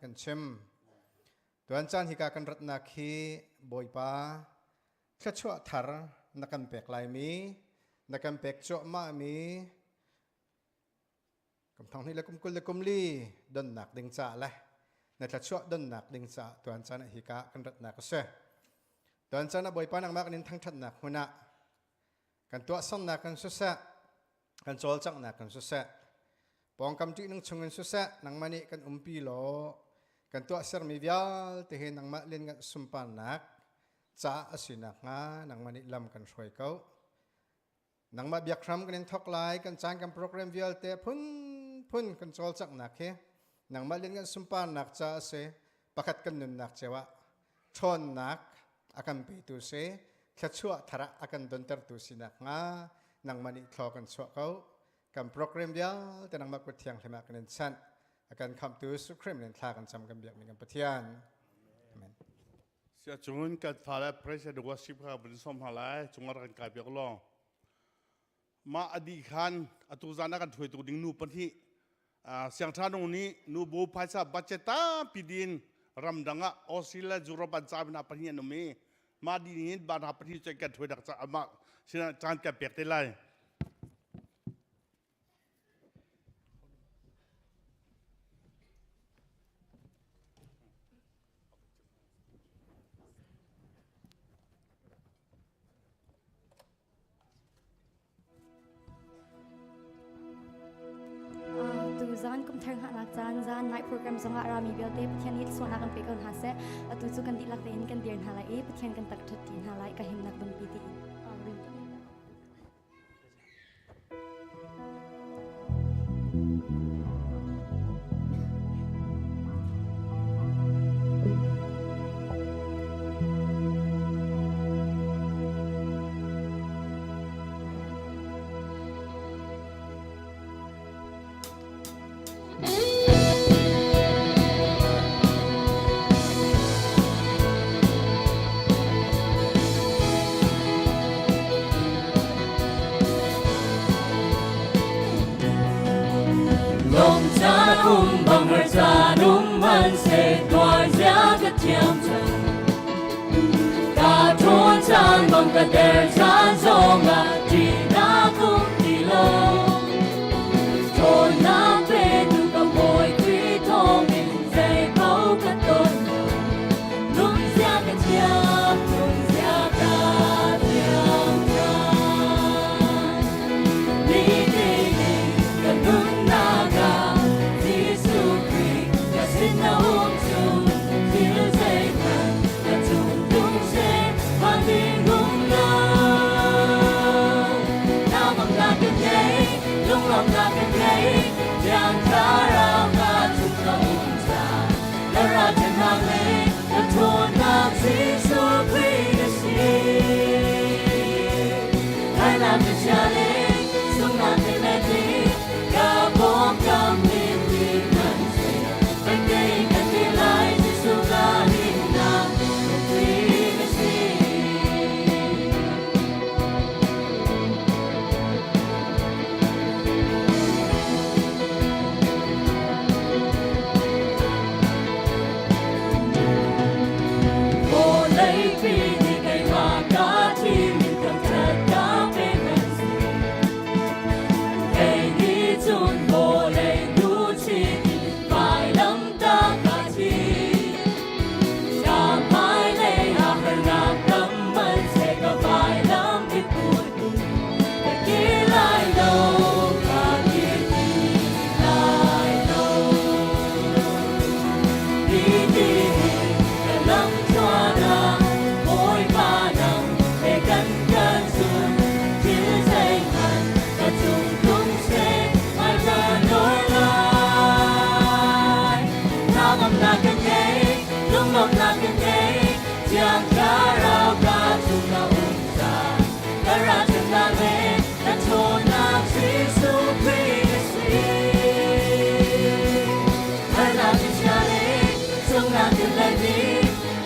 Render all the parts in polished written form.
Kan chim. Tuan caan hika kan ratnak hi Bawipa thluachuah thar na kan pek laimi, na kan pek cuahmahmi kum thong hnih le kum 20 le kum li donnak ding ca le na thluachuah donnak ding ca tuan caan ah hika kan ratnak a si. Tuan caan ah Bawipa nangmah kan in thangṭhatnak hmun ah kan tuahsernak kan siseh, kan cawlcanghnak kan siseh, pawngkam ṭihnung chungin siseh, nangmah nih kan umpi law kan tuahsermi vialte hi nangmah lianngan sunparnak caah a si nakhnga nangmah nih lam kan hruai ko. Nangmah biakhram kan in thawk lai, kan caan kan program vialte phunphun kan cawlcanghnak hi nangmah lianngan sunparnak caah a si. Pakhat kan nunnak cio ah ṭhawnnak a kan petu si, thluachuah thar ah a kan dontertu si nakhnga nangmah nih thlaw kan chuah ko. Kan program vialte nangmah kut thianghlim ah kan in chanh. A kan khamhtu Jesuh Khrih min in thla kan cam kan biakmi kan Pathian. Amen. Sia cungin kan fale praise and worship kha vun som hna lai cungah rak kan kai piak law mah adi khan atu zan ah kan hruaitu ding nu pahnih siangtha nung nih nu bu phaisa budget tampi din ramdang ah Australia Europe an ca na pahnih an um i mah di hin ba na pahnih cu kan hruai dak ca mah sinah caan kan pek te lai. Tuzan kumthar hngahnak caan zan night program zongah rami vialte Pathian nih suahnak kan pe ko hna seh. Atu cu kan dihlak tein kan dir hna lai i Pathian kan tak ṭhat ti hna lai ka himnak lungpi ti. Lom caan um bang har caan um man se tuar zia ka thiam cang ka ṭhawn caan bang ka der caan zongah ṭihnak um ti lo ṭhawnnak petu ka Bawi Khrih thawngin zei paoh ka ton Nunzia ka thiam, nunzia ka thiam cang. Nitin in ka nunnak ah Jesuh Khrih ka sin na um cu thil zeihmanh ka cung tung seh van ding um lo. Hnangamnak ka ngei, lunglawmhnak ka ngei, Thiang Thlarau ka chung na um cang. Na ralṭhatnak le na ṭhawnnak Jesuh Khrih na si. Thlainak na chia le sunghnak na let i ka pawngkam mi nan si. Fek tein kan ti lai Jesuh ka himnak lungthin na si. Vawleipi nih keimah ka thim in thangṭhat ka pe nan si. Kei nih cun vawlei hnuchit in vailamtah ka thi. Ka hmailei ah harnak tam hmanhseh ka vailam i put ka kir lai lo, ka kir ti lai lo. Ti ti ka lam tluan ah Bawipa nang he kan kan zun thil zeihmanh ka cung tlung seh mai ka nawl lai. Hnangamnak ka ngei, lunglawmhnak ka ngei, Thiang Thlarau ka chung a um cang. Ka ralṭhatnak le na ṭhawnnak Jesuh Khrih na si. Harnak in chia le sunghnak in le ni,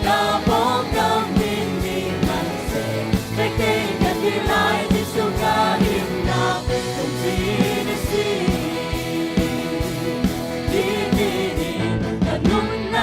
ka pawngkam dingmi hmanhseh, fek tein ka dir lai Jesuh ka himnak lungthin na si. Ti ti ni ka nunnak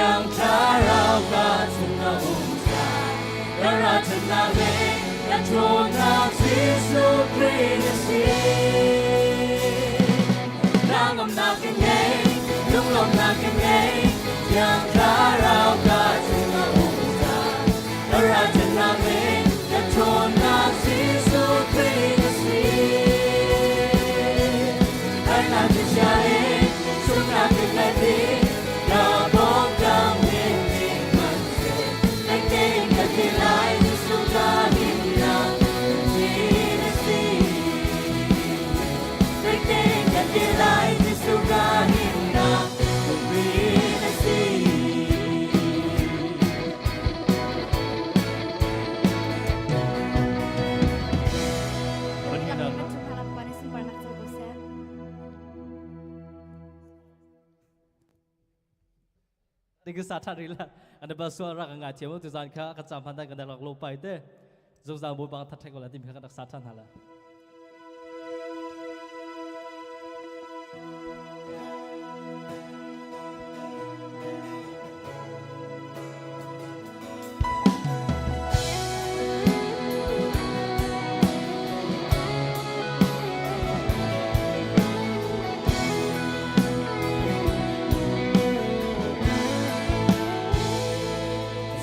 Thiang Thlarau ka chungah um zan ka ralṭhatnak le ka ṭhawnnak Jesuh Khrih na si. Hnangamnak ka ngei, lunglawmhnak ka ngei, Thiang Thlarau ka chungah um zan ka ralṭhatnak le ka ṭhawnnak Jesuh Khrih na si. Harnak chia in sungnak ka hngalh i ka pawngkam ning ning hmanhseh fek tein ka ti lai Jesuh ka himnak ti na si. Fek tein ka ti lai Jesuh ka himnak ti na si. Tingisa tha ri la ana ba sual ra ka nga thiam tu zan kha ka cham phan dan ka rak lo pai te zungzang bu bang that thek wala tim kha ka rak sa than hala.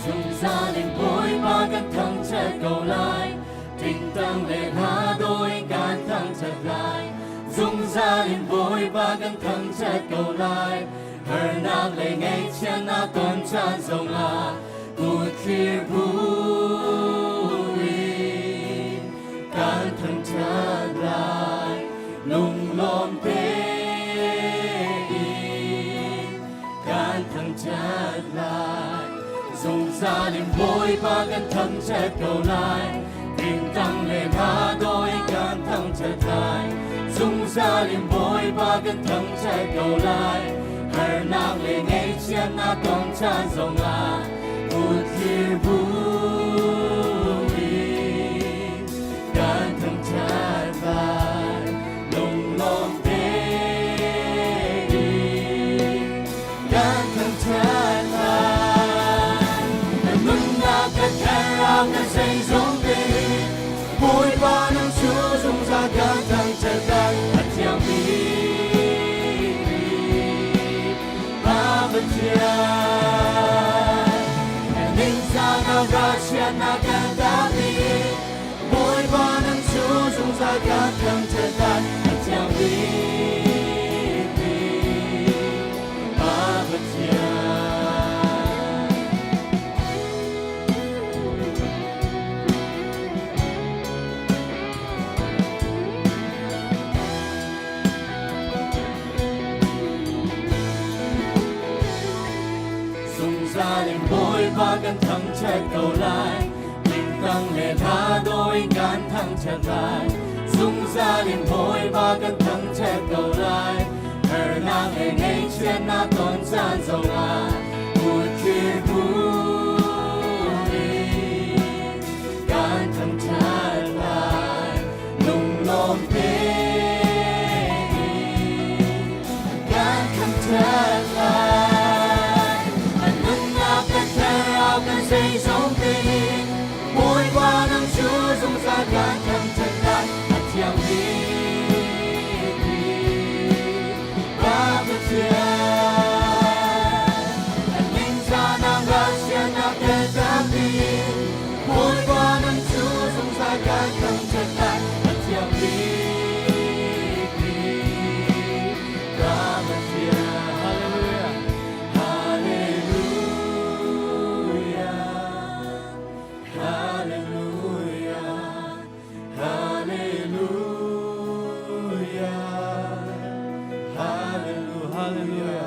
Zungzal in Bawipa kan thangṭhat ko lai, tingtang le hla dawh in kan thangṭhat lai. Zungzal in Bawipa kan thangṭhat ko lai, harnak le ngaihchiatnak ton caan zongah kut thlir buin kan thangṭhat lai. Lunglawm tein kan thangṭhat lai. Zungzal in Bawipa kan thangṭhat ko lai. Tingtang le hla dawh in kan thangṭhat lai. Zungzal in Bawipa kan thangṭhat ko lai. Harnak le ngaihchiatnak ton caan zongah kut thlir buin kan thangṭhat lai. Lunglawm tein kan thangṭhat lai. Na nunnak ka thlarau na zeizong te Bawipa nang cu zungzal kan thangṭhat lai. A thiang bik Pa Pathian. Na ningzahnak ralchiatnak kan dahmi Bawipa nang cu zungzal kan thangṭhat lai. A thiang bik Pa Pathian. Zungzal in Bawipa kan thangṭhat ko lai. Tingtang le hla dawh in kan thangṭhat lai. Zungzal in Bawipa kan thangṭhat ko lai. Harnak le ngaihchiatnak ton caan zongah kut thlir buin kan thangṭhat lai. Lunglawm tein kan thangṭhat lai. Kan nunnak kan thlarau kan zeizong tein Bawipa nang cu zungzal kan thangṭhat lai. A thiang bik Pa Pathian. Kan ningzahnak ralchiatnak kan tampi Bawipa nang cu zungzal kan thangṭhat lai. A thiang bik Pa Pathian. Hallelujah. Hallelujah. Hallelujah. Hallelujah. Hallelujah. Hallelujah.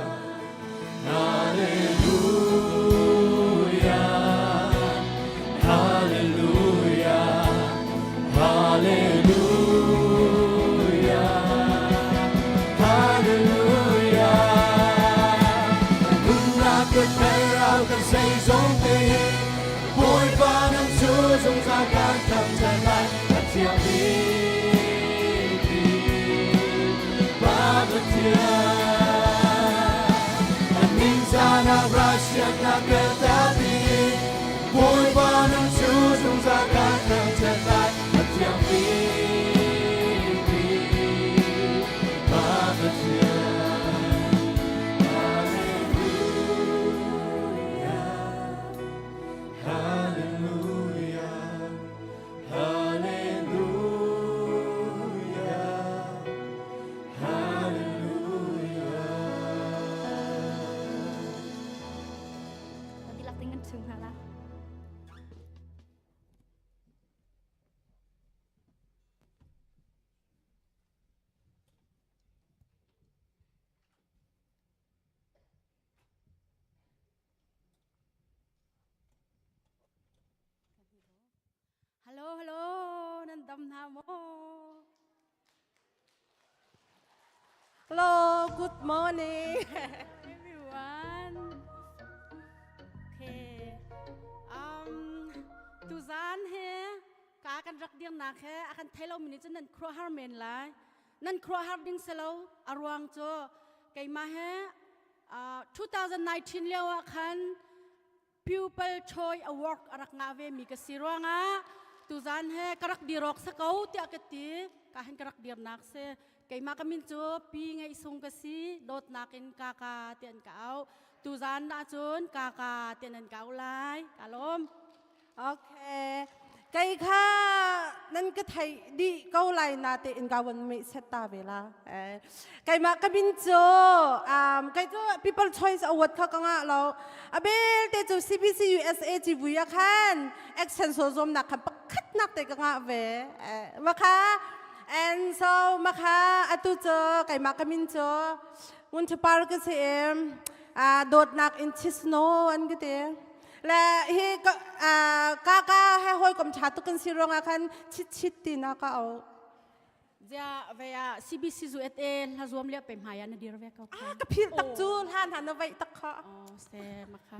Hallelujah. Hallelujah. Hallelujah. Hallelujah. Nunnak ka thlarau kan zeizong te Bawipa nang cu zungzal kan thangṭhat lai. A thiang bik Pa Pathian. Kan ningzahnak ralchiatnak Ngaihchiatnak kaltapi Bawipa nang cu zungzal ka thangṭhat lai a thiang bikmi ka Pathian. Hallelujah, Hallelujah, Hallelujah, Hallelujah. Kan dihlak tein kan ṭhu hna la. Hello, hello, nan dam hna maw? Hello, good morning. Everyone. Okay. Tuzan he ka kan rak dir nak he a kan thei lo mi nih cun nan khuaruah har men lai. Nan khuaruah har ding si lo a ruang cu keimah he 2019 lio ah khan Pupil Choice Award a rak ngah ve mi ka si ruangah tuzan he ka rak dirok sa ko tiah ka ti ka hin ka rak dirnak si keimah ka min cu pi ngei sung ka si dawtnak in kaka ti an ka au tuzan ah cun kaka ti an ka au lai ka lawm. Okay. Kei kha nan ka theih dih ko lai na te in ka von me set ta ve la. Eh. Keimah ka min cu kei cu People Choice Award kha ka ngah lo. A belte cu CBC USA civui ah khan action so zuamnak khan pakhat nak te ka ngah ve. Eh, ma kha and so ma kha atu cu keimah ka min cu ngun chapar ka si em dawtnak in chisno an ka ti. Le hi ka ka he hawikom ṭha tuk kan si ruangah khan chit chit ti na ka au. Zia ve ah CBC zu et e hla zuam le pe hmai ah na dir ve ko kha. Ah ka phil tak cu hlan hna na veih tak kha. Oh se makha.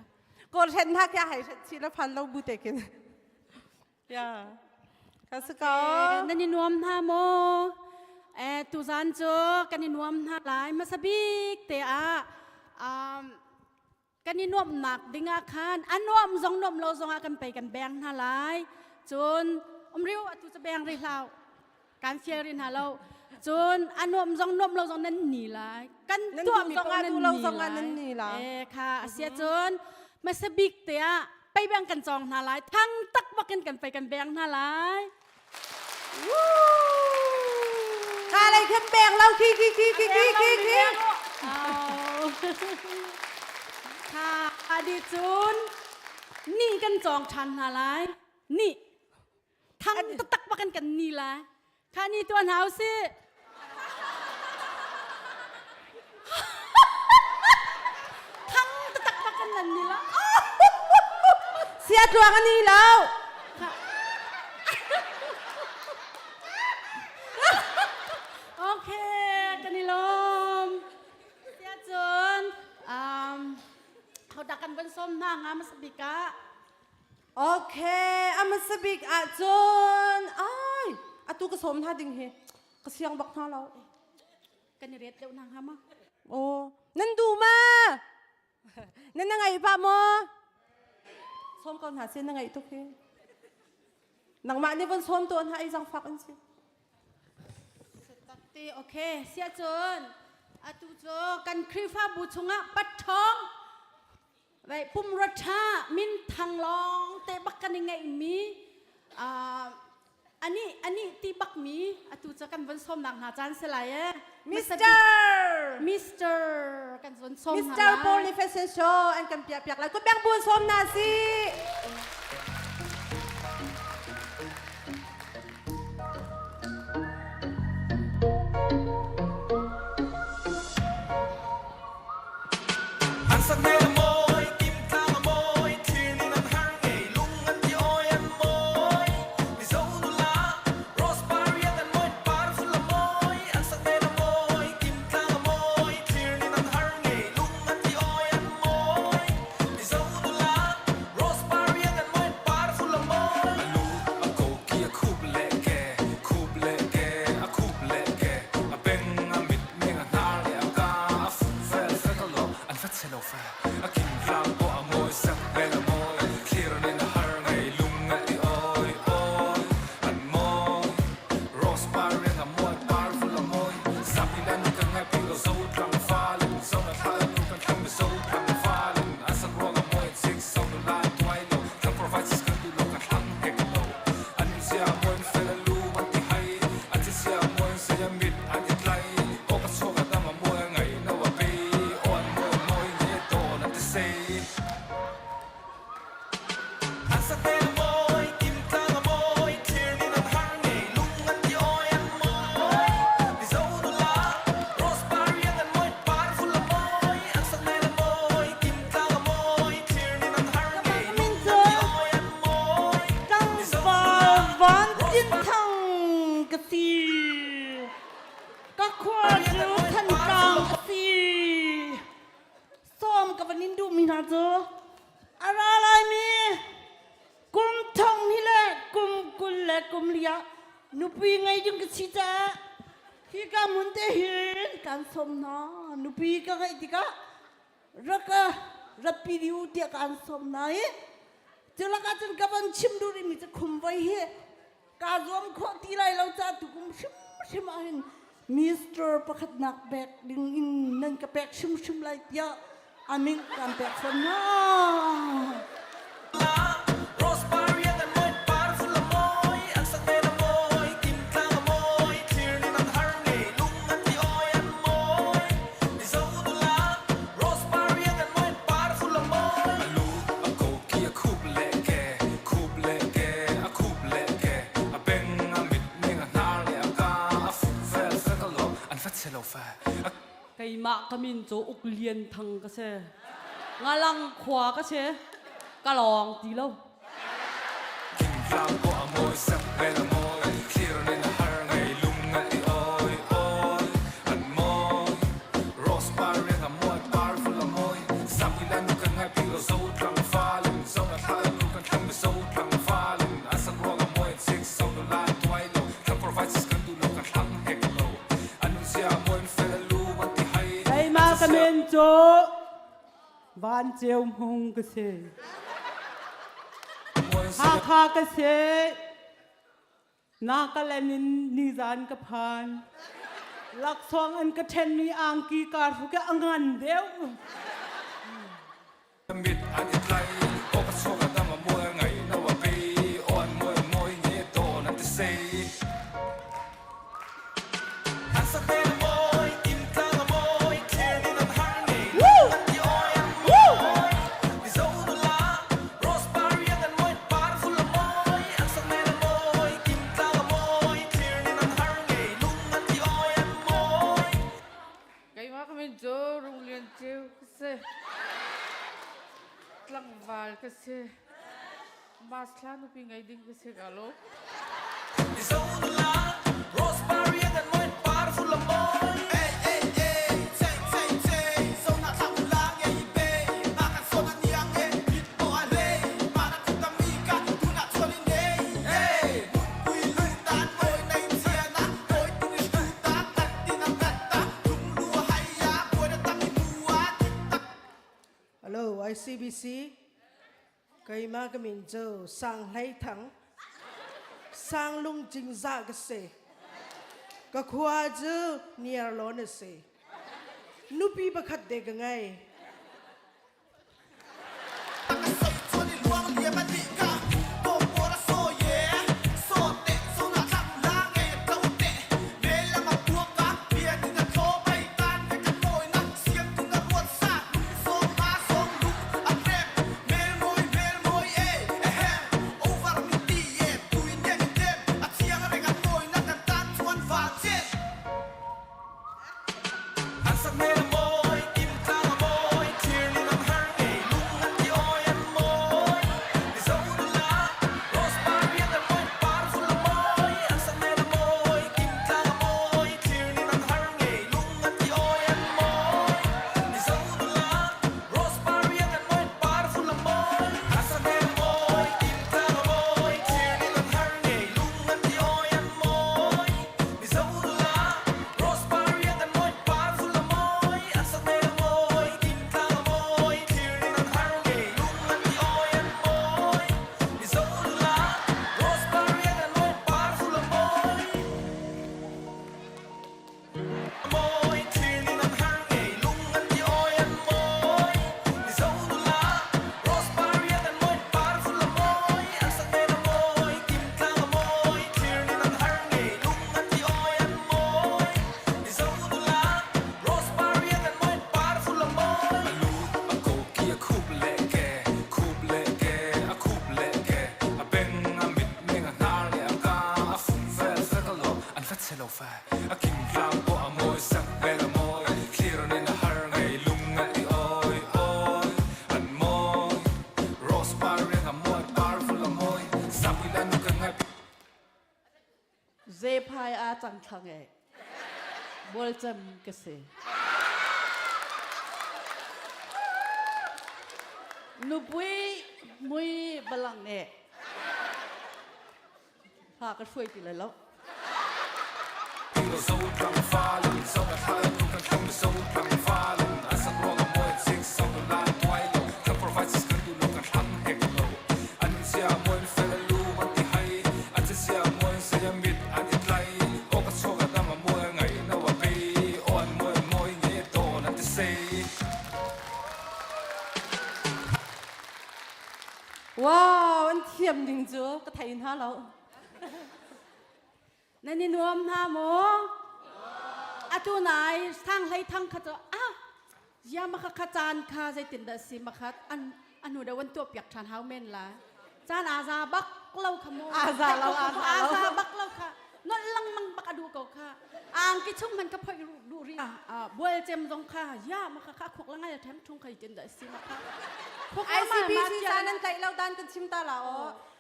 Kawl hren hna kya hai hren chi la phan lo bu te kin. Ya. Ka si ko. Nan i nuam hna maw? Eh tuzan cu kan i nuam hna lai hmasa bik te ah kan i nuamhnak dingah khan a nuam zong nuam lo zongah kan pei kan beng hna lai cun umriu atu cu beng ri hlau kan fial ri hna lo cun a nuam zong nuam lo zong nan ni lai kan tuah mi paoh nan ni lai e kha asia cun hmasa bik te ah pei beng kan cawng hna lai thang tak bakin kan pei kan beng hna lai. Ka lei khan beng lo khi khi khi khi khi khi khi. Kha adi cun ni kan cawng ṭhan hna lai. Ni thang taktak bakin kan ni lai. Kha ni tuan hau si. Thang taktak bakin nan ni la. Sia tluang ani lo. Okay, kan i lawm. Sia cun hodah kan van sawm hna nga hmasa bik ah? Okay, a hmasa bik ah cun ai atu ka sawm hna ding hi ka siang bak hna lo. Kan i ret deuh hna hnga ma? Oh, nan duh ma? Nan na ngaih pah maw? Sawm ko hna sih na ngaih tuk hi. Nangmah nih von sawm tuah hna ei zangfak an si. Takti okay sia cun atu cu kan Khrihfabu chungah patthawng vai pumrua ṭha min thang lawng te bak kan i ngeihmi ani ani ti bak mi atu cu kan von sawmnak hna caan si lai e. Mr. Mr. kan von sawm hna Mr. lai. Paul Fashion Show an kan piah piak lai. Kut beng buan sawm na si. An sak ne a mawi, timtlang a mawi, thlir ning an har ngei, lung an ti awi an mawi. Mizo nula, rose pariat an mawi, par ful a mawi, an sak ne a mawi, timtlang a mawi, thlir ning an har ngei, lung an ti awi an mawi. Mizo nula, rose pariat an mawi. ngei ding ka si caah hi ka mun te hin kan sawm hna. Nupi ka ngeih tikah rak ka ratpi dih u tiah kaan sawm hna i cu lakah cun ka van chim duh rihmi cu khumvoi hi kaa zuam khawh ti lai lo caah tukum hrimhrim ah hin Mr. pakhatnak pek ding in nan ka pek hrimhrim lai tiah amin kan pek fawn hna. Keimah ka min cu Uk Lian Thang ka si. Ngalang khua ka si. Ka lawng ti lo. Keimah ka min cu Van Ceu Hmung ka si. Hakha ka si. Nagaland in nizan ka phan. Laksawng an ka ṭhenmi angki kaa hruk i a ngan deuh. Keimah ka min cu Rung Lian Ceu ka si. Tlangval ka si. Mas thla nupi ngei ding ka si ka lo. Hello, ICBC. Keimah ka min cu Sang Hlei Thang. Sang Lung Cingzah ka si. Ka khua cu Niarlawn a si. Nupi pakhat te ka ngei. Zephai a cang thlang e. Bualcam ka si. Nupui mui balang e. Fa ka hruai ti lai lo. Wow, an thiam ding cu ka thei hna lo. Nan i nuam hna maw? Atu nai sang hlei thang kha cu ah ya ma kha kha caan kha zeitin dah si ma kha an anu da wan tuah piak ṭhan hau men la. Caan aza bak lo kha mu. Aza lo, aza lo. Aza bak lo kha. Nolh lengmang bak a duh ko kha. Angki chung man ka phoi duh ri. Bual cem zong kha ya ma kha kha khuk la ngai them thung khai tin dah si ma kha. Khuk la ma ma ICBC sa nan tlaih lo dan kan chim ta la o.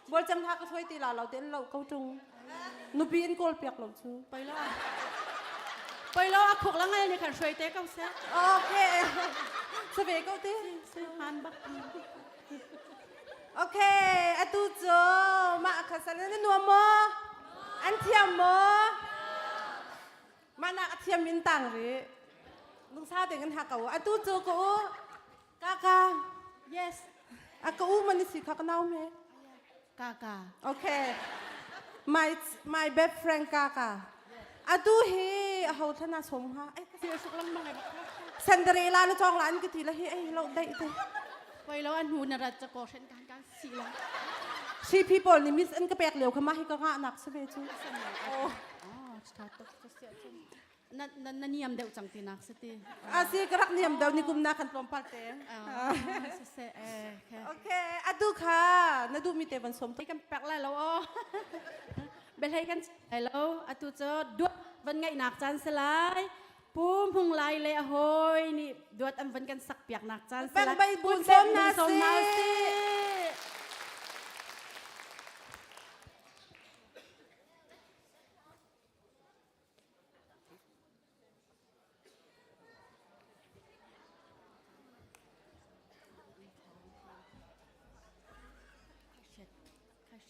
Bual cem tha ka thoi ti la lo ten lo ko tung. Nupi in kawl piak lo cu. Poi lo. Poi lo a khuk la ngai ni khan hruai te ko se. Okay. Sa ve ko te. Se han bak. Okay, atu cu mah kha sal na nuam maw? An thiam maw? Mah nak a thiam in tang ri. Lungsa te kan ha ko. Atu cu ka u kaka. Yes. A ka u man si kha ka nau me. Kaka. Okay. My best friend kaka. Atu hi a ho thana som ha. Ai ka suk lang mang ai bak. Cinderella na chong la an ka ti la hi ai lo dai te. Poi lo an hu na rat cha ko shen kan kan si la. Si people ni miss an ka pek leo kha ma hi ka nga nak se ve chu. Oh. Oh, tha tuk ka sia chu. Na na na niam deuh cang ti nak se ti. A si ka rak niam deuh ni kum na kan tlawm pal te. Se se eh. Okay, atu kha na du mi te van som to. Kan pek lai lo o. Belhei kan lai lo atu cho duat van ngai nak chan se lai. Pu Hmung Lai le a hawi nih duat an van kan sak piak nak caan se lai. Peng bai bun som na si.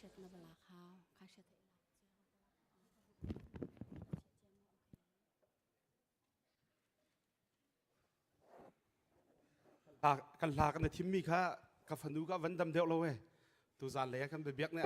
Khai na bala khao khai shet Kan hla kan thimmi kha ka fanu ka van dam deuh lo e tu zan le kan biak ne.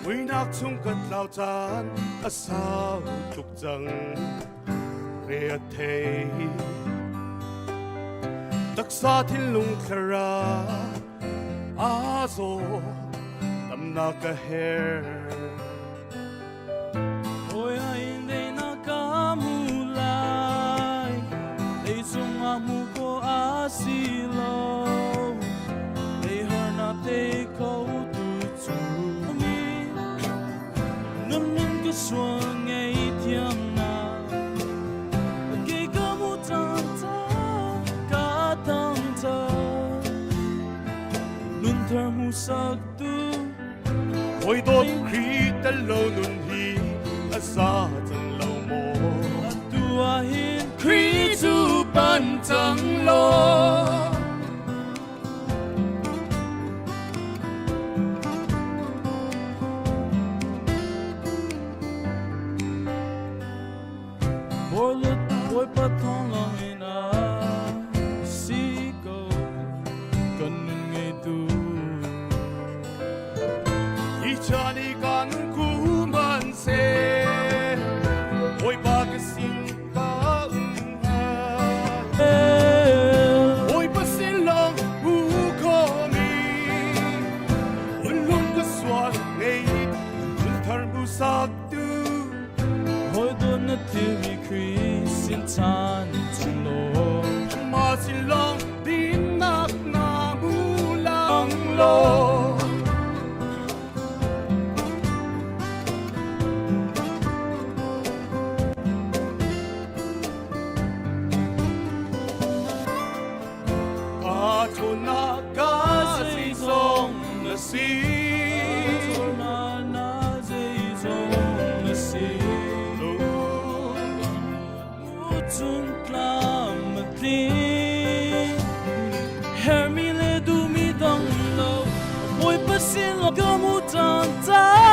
Muinak chung ka tlau caan a sau tuk cang re a thei taksa thinlung thlara a zaw damnak ka her. Oi hain dei na ka mu lai Lei cung ah mu ko a si lo Lei har na te ko tu cu mi Nun nun ka sual ngei thiam na Ke ka mu cang ta ka tang ta Nun thar mu sak tu. Hawi dawt Khrih tel lo nun hi a za cang lo maw? Atu ah hin Khrih cu pan cang law. Bawipa Bawipa thawng lawng in a si ko kan nun ngeitu. Hi chan i kan kuman se Bawipa ka sin ka um Bawipa sin lawng hu kho mi Hun ka sual ngei Hun thar mu sak tu. Hawi dawt na thilri Khrih sin chan chung law. Ma sin lawng dinnak na mu lang law. Ka chuna ka zeizong na si. Na zeizong na si. cun tlam a tling. Hermi le duhmi dong lo, Bawipa sin ka mu cang ca.